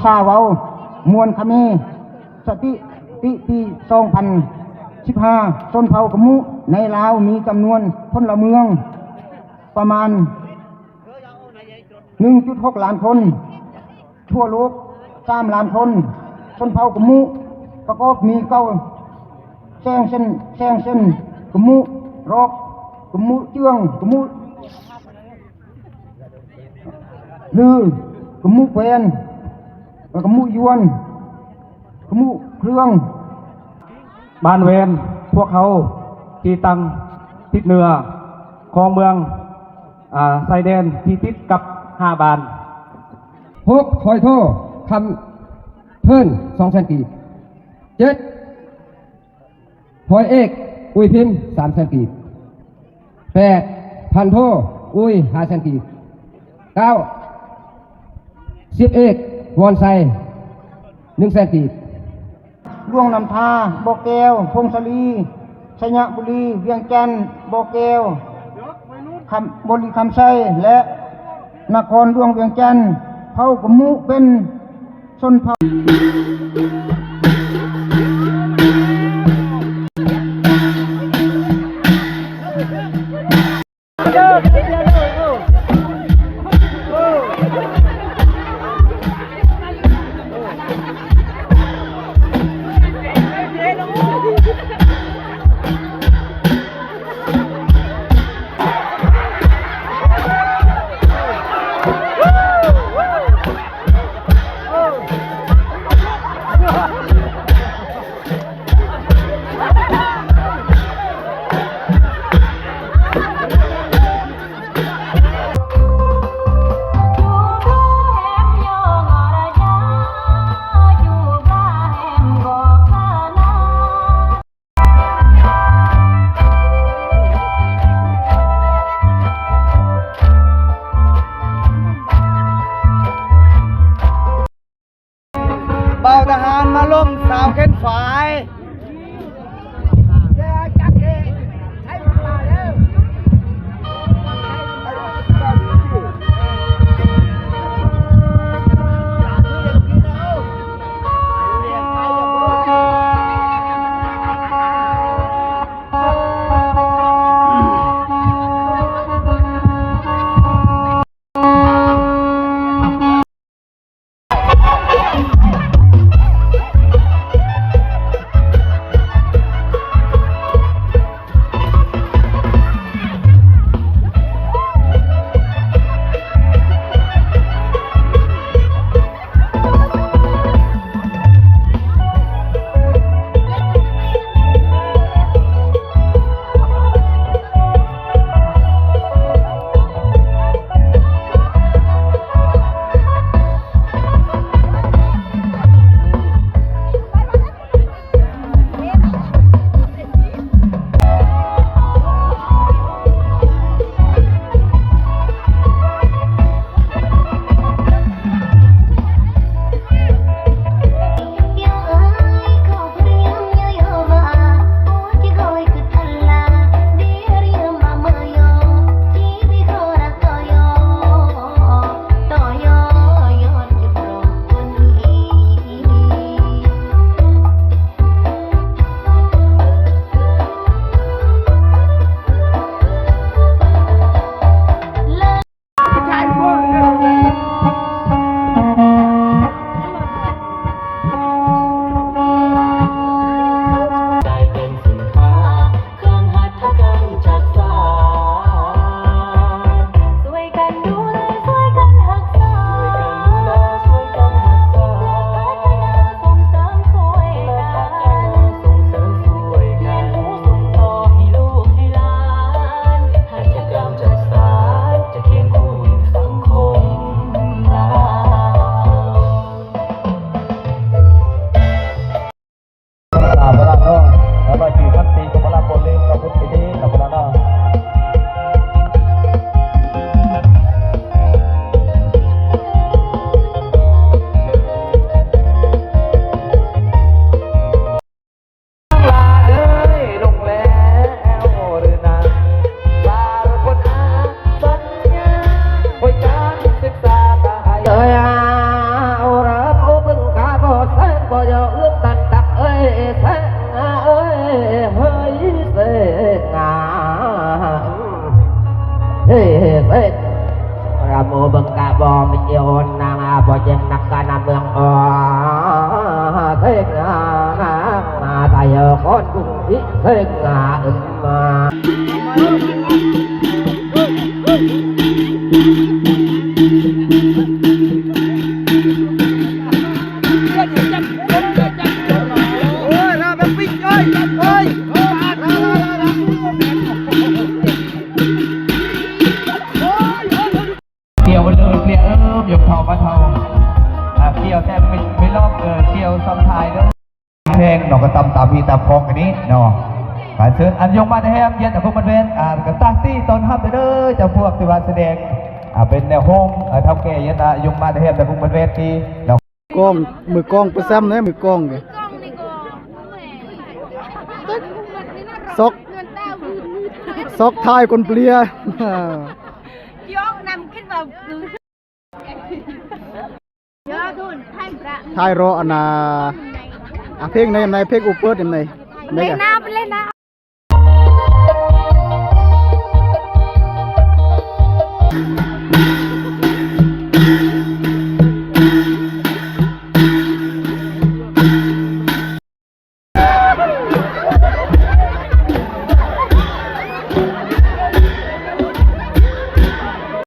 ຊາເວົ້າ ມ່ວນຄະເມ ສະຖິຕິປີສອງພັນສິບຫ້າ ຊົນເຜົ່າກະມຸໃນລາວມີຈຳນວນພົນລະເມືອງປະມານ ໜຶ່ງຈຸດຫົກລ້ານຄົນ, ທົ່ວໂລກສາມລ້ານຄົນ. ຊົນເຜົ່າກະມຸປະກອບມີເກົ້າແສງເຊັ່ນ ແສງເຊັ່ນ ກະມຸຣອກ, ກະມຸເຈືອງ, ກະມຸລື, ກະມຸແຄວນ, ແລະ ກະມຸຢວນ, ກະມຸເຄື່ອງ. ບ້ານແວນ ພວກເຮົາທີ່ຕັ້ງຕິດເໜືອຂອງເມືອງ ອາ ຊາຍແດນທີ່ຕິດກັບຫ້າບ້ານ. ຫົກ ຫອຍໂທຄຳເພີນ ສອງແສນກີບ. ເຈັດ ຮ້ອຍເອກ ອຸຍພິມ ສາມແສນກີບ. ແປດ ພັນໂທ ອຸຍ ຫ້າແສນກີບ. ເກົ້າ ສິບເອກ ວອນໄຊ ໜຶ່ງແສນກີບ. ຫຼວງນ້ຳທາ ບໍ່ແກ້ວ ພົງສາລີ ໄຊຍະບູລີ ວຽງຈັນ ບໍ່ແກ້ວ ຄຳ ບໍລິຄຳໄຊ ແລະ ນະຄອນຫຼວງວຽງຈັນ. ເຜົ່າກະມຸເປັນຊົນເຜົ່າ ກະໝູ່ເບິ່ງກະບໍ່ມີໂອນນາງ ບໍ່ເຈັບໜັກກະນຳເມືອງ ໂອເສັງ ໃສ່ຄົນກຸງຊິເສັງ ອຶມ ກ່ຽວເລີຍ ເປຍເອີ ຍົກເຂົ້າມາເທົ່າ ອ່າ ກ່ຽວແທ້ໄປ ໄປລອບ ເອີ ກ່ຽວຊ່ອງທ້າຍເດີ ແພງເນາະ ກໍຕຳຕາມພີຕາມຄອງອັນນີ້ເນາະ ການເຊີນອັນຍົງມາແຕ່ແຮມ ເຢັນອາຄົມບັນແວນ ອ່າ ກໍຕາກຕີຕ້ອນຮັບເດີ ເຈົ້າພວກທີ່ວ່າສະແດງ ອ່າ ເປັນແນວໂຮງ ເອີ ເຖົ້າແກ່ ເຢັນອາຍົງມາແຕ່ແຮມ ແຕ່ຄົມບັນແວນທີ່ເນາະ ກ້ອງ ມືກ້ອງປະຊຳເດ້ ມືກ້ອງນີ້ ຊອກ ຊອກທ້າຍຄົນເປຍ ທ້າຍເຣາະອັນນ່າ ອາ ເພງໃນ ໃນເພງອູເປີດໃນ ໃນ ໃນນາ